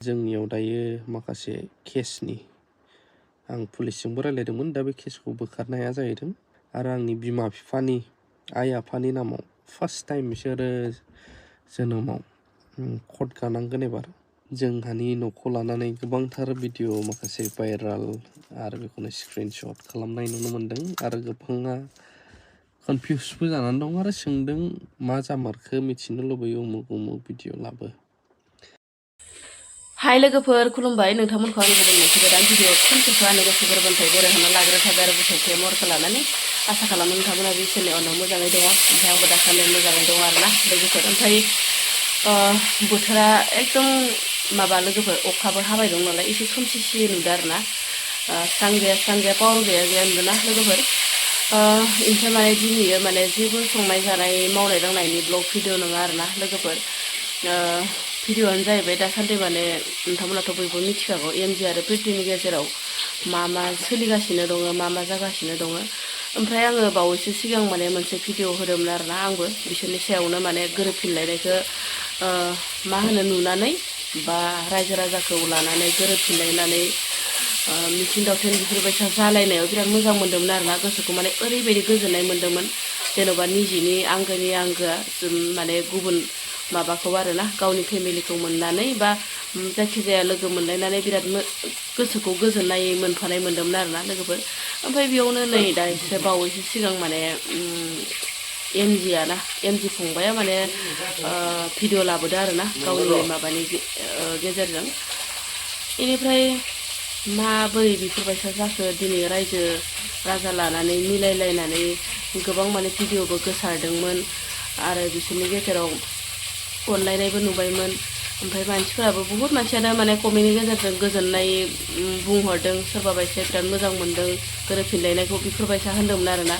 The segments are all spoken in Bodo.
जोंनियाव दायो माखासे केसनि आं पुलिसजोंबो रायलायदोंमोन। दा बे केसखौ बोखारनो हाया जाहैदों आरो आंनि बिमा बिफानि आइ आफानि नामाव फार्स्ट टाइम बिसोरो जोनोमाव कर्ट गानांगोन एबार। जोंहानि न'खौ लानानै गोबांथार भिडिअ माखासे भाइराल आरो बेखौनो स्क्रिनशट खालामनाय नुनो मोन्दों आरो गोबाङा कनफिउसबो जानानै दं आरो सोंदों मा जामारखो मिथिनो लुबैयो उमुक उमुक भिडिअ लाबो। हाय लोगोफोर खुलुमबाय नोंथांमोनखौ आंनि गुबुन मोनसे गोदान भिडिअ फिनखौ आंनि गोसो गोरबोनिफ्राय बरायहरना लाग्रोनाय थाबाय आरो बुथुमथे महरखौ लानानै आसा खालामो नोंथांमोना बे इसोरनि अननायाव मोजाङै दङ। ओमफ्राय आंबो दासान्दि मोजाङै दङ आरोना लोगोफोर। ओमफ्राय बोथोरा एकदम माबा लोगोफोर अखाबो हाबाय दं नालाय एसे खोमसिसि नुदों आरोना स्रां गैया पावार गैया नुदोंना लोगोफोर। ओमफ्राय माने दिनैयो माने जेबो संनाय जानाय मावनाय दांनायनि ब्लग भिडिअ नङा आरोना लोगोफोर। भिडिअआनो जाहैबाय दासान्दि माने नोंथांमोनाथ' बयबो मिथिखागौ एमजि आरो प्रितिनि गेजेराव मा सोलिगासिनो दङ मा जागासिनो दङ। ओमफ्राय आङो बावैसो सिगां माने मोनसे भिडिअ होदोंमोन आरोना आंबो बिसोरनि सायावनो माने गोरोबफिनलायनायखौ मा होनो नुनानै बा रायजो राजाखौ लानानै गोरोबफिनलायनानै मिथिं दावथिं बेफोरबायसा जालायनायाव बिराद मोजां मोन्दोंमोन आरोना गोसोखौ माने ओरैबायदि गोजोननाय मोन्दोंमोन जेन'बा निजिनि आंगोआ माने गुबुन माबाखौ आरोना गावनि फेमिलिखौ मोननानै बा जायखिजाया लोगो मोनलायनानै बिराद गोसोखौ गोजोननाय मोनफानाय मोन्दोंमोन आरोना लोगोफोर। ओमफ्राय बेयावनो नै दा एसे बावैसो सिगां माने एमजि फंबाया माने भिडिअ लाबोदो आरोना गावनि माबानि गेजेरजों। बेनिफ्राय माबोरै बेफोरबायसा जाखो दिनै रायजो राजा लानानै मिलायलायनानै गोबां माने भिडिअबो गोसारदोंमोन आरो बिसोरनि गेजेराव अनलायनायबो नुबायमोन। ओमफ्राय मानसिफोराबो बुहुत मानसियानो माने कमेन्टनि गेजेरजों गोजोननाय बुंहरदों सोरबा बायदिया बिराद मोजां मोन्दों गोरोबफिनलायनायखौ बेफोरबायसा होन्दोंमोन आरोना।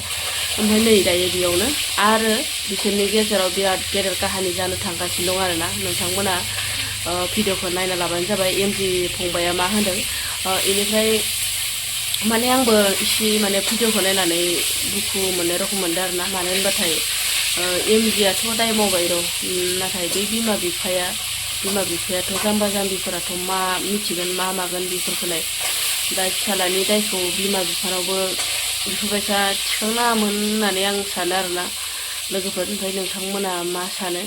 ओमफ्राय नै दायो बेयावनो आरो बिसोरनि गेजेराव बिराद गेदेर काहानि जानो थांगासिनो दं आरोना। नोंथांमोना भिडिअखौ नायना लाबानो जाबाय एमजि फंबाया मा होनदों। बेनिफ्राय माने आंबो इसे माने भिडिअखौ नायनानै दुखु मोननाय रखम मोनदों आरोना। मानो होनबाथाय एमजिआथ' दाय मावबाय र' नाथाय बै बिमा बिफायाथ' जाम्बा जाम्बिफोराथ' मा मिथिगोन मा मागोन बेफोरखौलाय। दा फिसालानि दायखौ बिमा बिफानावबो बेफोरबायसा थिखांनाङामोन होननानै आं सानो आरोना लोगोफोर। ओमफ्राय नोंथांमोना मा सानो?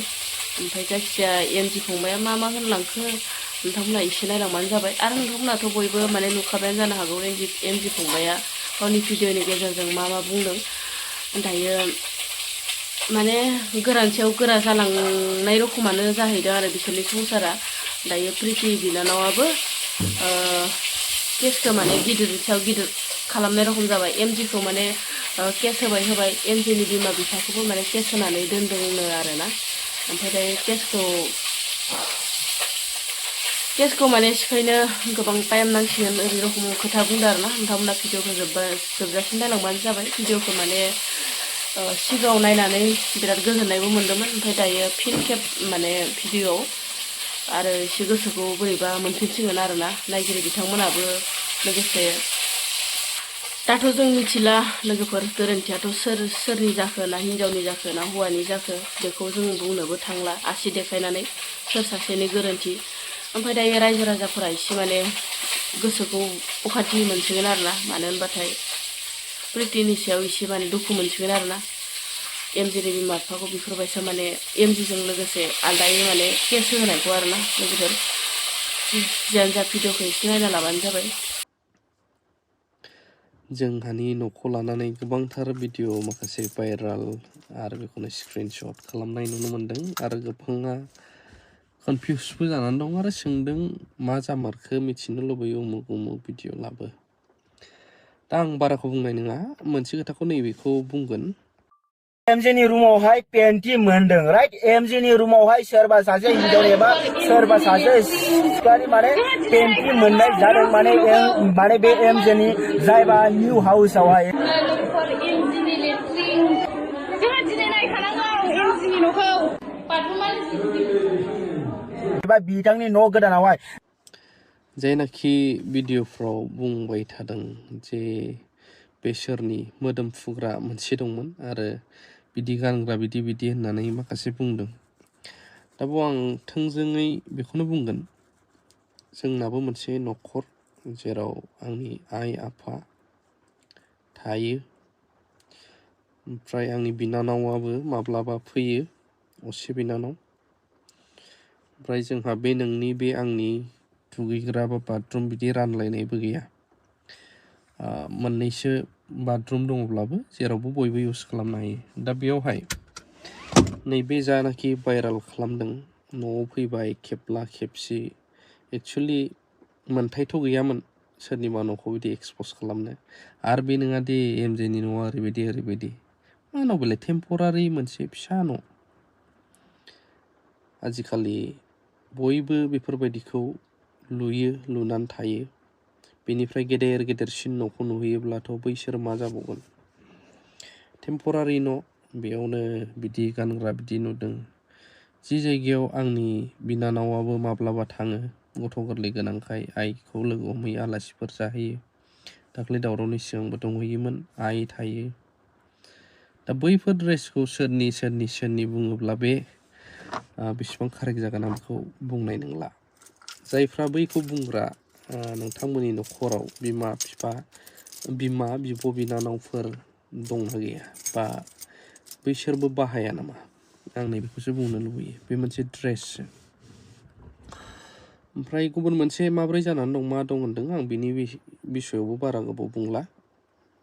ओमफ्राय जायखिजाया एमजि फंबाया मा होनलांखो नोंथांमोना एसे नायलांबानो जाबाय। आरो नोंथांमोनाथ' बयबो माने नुखाबायानो जानो हागौ एमजि फंबाया गावनि भिडिअनि गेजेरजों मा बुंदों। दायो माने गोरानि सायाव गोरा जालांनाय रखमानो जाहैदों आरो बिसोरनि संसारा। दायो प्रिति बिनानावाबो केसखौ माने गिदिरनि सायाव गिदिर खालामनाय रखम जाबाय। एमजिखौ माने केस होबाय एमजिनि बिमा बिफाखौबो माने केस होनानै दोनदोंनो आरोना। ओमफ्राय दायो केसखौ माने सिफायनो गोबां टाइम नांसिगोन ओरै रखम खोथा बुंदों आरोना। नोंथांमोना भिडिअखौ जोबजासिम नायलांबानो जाबाय। भिडिअखौ माने सिगाङाव नायनानै बिराद गोजोननायबो मोन्दोंमोन। ओमफ्राय दायो फिन खेब माने भिडिअआव आरो एसे गोसोखौ बोरैबा मोनफिनसिगोन आरोना नायगिरि बिथांमोनाबो लोगोसे। दाथ' जों मिथिला लोगोफोर गोरोन्थियाथ' सोरनि जाखो ना हिन्जावनि जाखो ना हौवानि जाखो बेखौ जों बुंनोबो थांला आसि देखायनानै सोर सासेनि गोरोन्थि। ओमफ्राय दायो रायजो राजाफोरा एसे माने गोसोखौ अखान्थि मोनसिगोन आरोना। मानो होनबाथाय प्रितिनि सायाव एसे माने दुखु मोनसिगोन आरोना। एमजिनि बिमा बिफाखौ बेफोरबायसा माने एमजिजों लोगोसे आलदायै माने केस होनायखौ आरोना लोगोफोर। जियानो जा भिडिअखौ एसे नायना लाबानो जाबाय। जोंहानि न'खौ लानानै गोबांथार भिडिअ माखासे भाइराल आरो बेखौनो स्क्रिनशट खालामनाय नुनो मोन्दों आरो गोबाङा कनफिउसबो जानानै दं आरो सोंदों मा जामारखो मिथिनो लुबैयो उमुक भिडिअ लाबो। दा आं बाराखौ बुंनाय नङा, मोनसे खोथाखौ नैबेखौ बुंगोन। एमजिनि रुमावहाय पेन्टि मोनदों राइट। एमजिनि रुमावहाय सोरबा सासे हिनजाव एबा सोरबा सासे सिख्लानि माने पेन्टि मोननाय जादों माने बे एमजिनि जायबा निउ हाउसआवहाय। एबा बिथांनि न' गोदानावहाय जायनाखि भिडिअफ्राव बुंबाय थादों जे बेसोरनि मोदोम फुग्रा मोनसे दंमोन आरो बिदि गानग्रा बिदि होननानै माखासे बुंदों। दा बेयाव आं थोंजोङै बेखौनो बुंगोन जोंनाबो मोनसे न'खर जेराव आंनि आइ आफा थायो ओमफ्राय आंनि बिनानावाबो माब्लाबा फैयो असे बिनानाव ओमफ्राय जोंहा बे नोंनि बे आंनि दुगैग्रा बा बाथरुम बिदि रानलायनायबो गैया मोननैसो बाथरुम दङब्लाबो जेरावबो बयबो इउस खालामनो हायो दा बेयावहाय नैबे जानाखि भाइराल खालामदों न'आव फैबाय खेबला खेबसे एक्सुवेलि मोनथायथ' गैयामोन सोरनिबा न'खौ बिदि एक्सप'ज खालामनो आरो बे नङा दि एमजेनि न'आ ओरैबायदि मा न' बेलाय टेम्परारि मोनसे फिसा न' आजिखालि बयबो बेफोरबायदिखौ लुयो लुनानै थायो बेनिफ्राय गेदेरसिन न'खौ नुहैयोब्लाथ' बैसोर मा जाबावगोन टेम्परारि न' बेयावनो बिदि गानग्रा बिदि नुदों जि जायगायाव आंनि बिनानावाबो माब्लाबा थाङो गथ' गोरलै गोनांखाय आइखौ लोगो हमहैयो आलासिफोर जाहैयो दाख्लै दावरावनि सिगांबो दंहैयोमोन आइ थायो दा बैफोर ड्रेसखौ सोरनि बुङोब्ला बे बेसेबां कारेक्ट जागोन आं बेखौ बुंनाय नंला जायफ्रा बैखौ बुंग्रा नोंथांमोननि न'खराव बिमा बिब' बिनानावफोर दंना गैया बा बैसोरबो बाहाया नामा आं नैबेखौसो बुंनो लुबैयो बे मोनसे ड्रेससो ओमफ्राय गुबुन मोनसे माब्रै जानानै दं मा दं होनदों आं बिनि बिसयावबो बारा गोबाव बुंला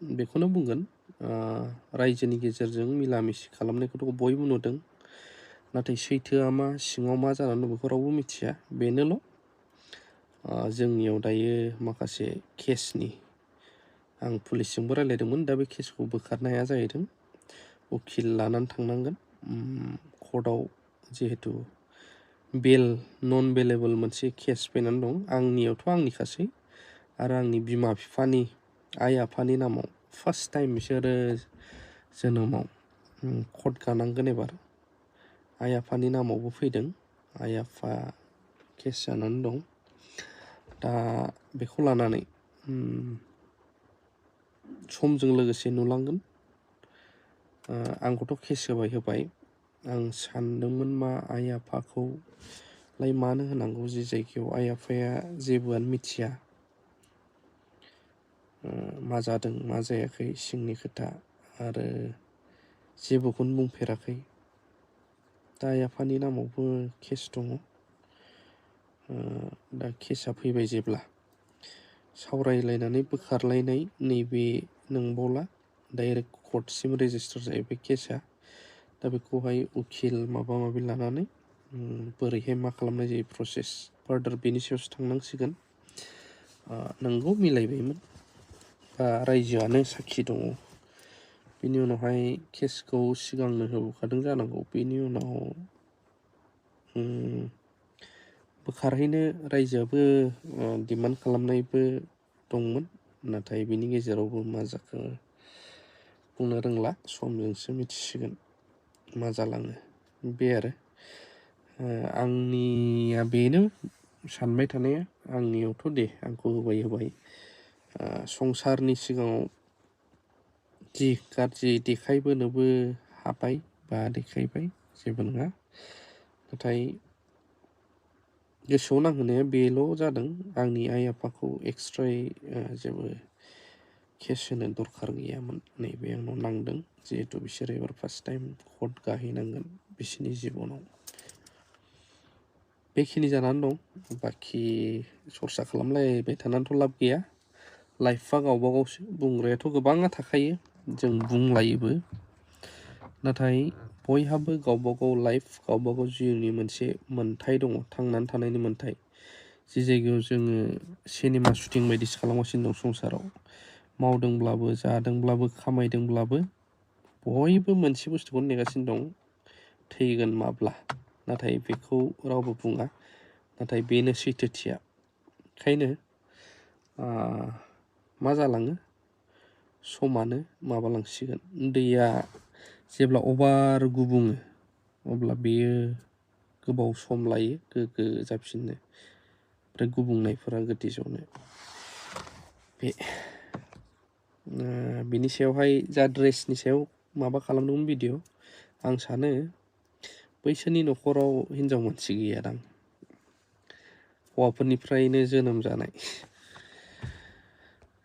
बेखौनो बुंगोन रायजोनि गेजेरजों मिला मिसि खालामनायखौथ' बयबो नुदों नाथाय सैथोआ मा सिङाव मा जानानै दं बेखौ रावबो मिथिया बेनोल' जोंनियाव दायो माखासे केसनि आं पुलिसजोंबो रायज्लायदोंमोन दा बे केसखौ बोखारनो हाया जाहैदों उकिल लानानै थांनांगोन कर्टआव जिहेथु नन बेलेबल मोनसे केस फैनानै दं आंनियावथ' आंनिखासै आरो आंनि बिमा बिफानि आइ आफानि नामाव फार्स्ट टाइम बिसोरो जोनोमाव कर्ट गानांगोन एबार आइ आफानि नामावबो फैदों आइ आफा केस जानानै दं दा बेखौ लानानै समजों लोगोसे नुलांगोन आंखौथ' केस होबाय आं सानदोंमोन मा आइ आफाखौलाय मानो होनांगौ जि जायगायाव आइ आफाया जेबोआनो मिथिया मा जादों मा जायाखै सिंनि खोथा आरो जेबोखौनो बुंफेराखै दा आइ आफानि नामावबो केस दङ दा केसा फैबाय जेब्ला सावरायलायनानै बोखारलायनाय नैबे नंबावला डाइरेक्ट कर्टसिम रेजिस्टार जायो बे केसा दा बेखौहाय उकिल माबा माबि लानानै बोरैहाय मा खालामनाय जायो प्रसेस फार्दार बेनि सायावसो थांनांसिगोन नोंगौ मिलायबायमोन बा रायजोआनो साखि दङ बेनि उनावहाय केसखौ सिगांनो होबोखादों जानांगौ बेनि उनाव बोखारहैनो रायजोआबो डिमान्ड खालामनायबो दंमोन नाथाय बिनि गेजेरावबो मा जाखो बुंनो रोंला समजोंसो मिथिसिगोन मा जालाङो बे आरो आंनिया बेनो सानबाय थानाया आंनियावथ' दे आंखौ होबाय संसारनि सिगाङाव जि गाज्रि देखायबोनोबो हाबाय बा देखायबाय जेबो नङा नाथाय गोसोआव नांहोनाया बेल' जादों आंनि आइ आफाखौ एक्सट्रायै जेबो केस होनो दरखार गैयामोन नैबे आंनाव नांदों जिहेथु बिसोरो एबार फार्स्ट टाइम कर्ट गाहैनांगोन बिसोरनि जिबनाव बेखिनि जानानै दं बाखि सरसा खालामलायबाय थानानैथ' लाब गैया लाइफआ गावबा गावसो बुंग्रायाथ' गोबाङा थाखायो जों बुंलायोबो नाथाय बयहाबो गावबा गाव लाइफ गावबा गाव जिउनि मोनसे मोन्थाय दङ थांनानै थानायनि मोन्थाय जि जायगायाव जोङो सिनेमा शुटिं बायदिसो खालामगासिनो दं संसाराव मावदोंब्लाबो जादोंब्लाबो खामायदोंब्लाबो बयबो मोनसे बुस्थुखौनो नेगासिनो दं थैगोन माब्ला नाथाय बेखौ रावबो बुङा नाथाय बेनो सैथोथिया ओंखायनो मा जालाङो समानो माबालांसिगोन दैया जेब्ला अभार गुबुङो अब्ला बेयो गोबाव सम लायो गोग्गो जाफिननो ओमफ्राय गुबुंनायफोरा गोदि जनो बिनि सायावहाय जा ड्रेसनि सायाव माबा खालामदोंमोन भिडिअ आं सानो बैसोरनि न'खराव हिनजाव मानसि गैयादां हौवाफोरनिफ्रायनो जोनोम जानाय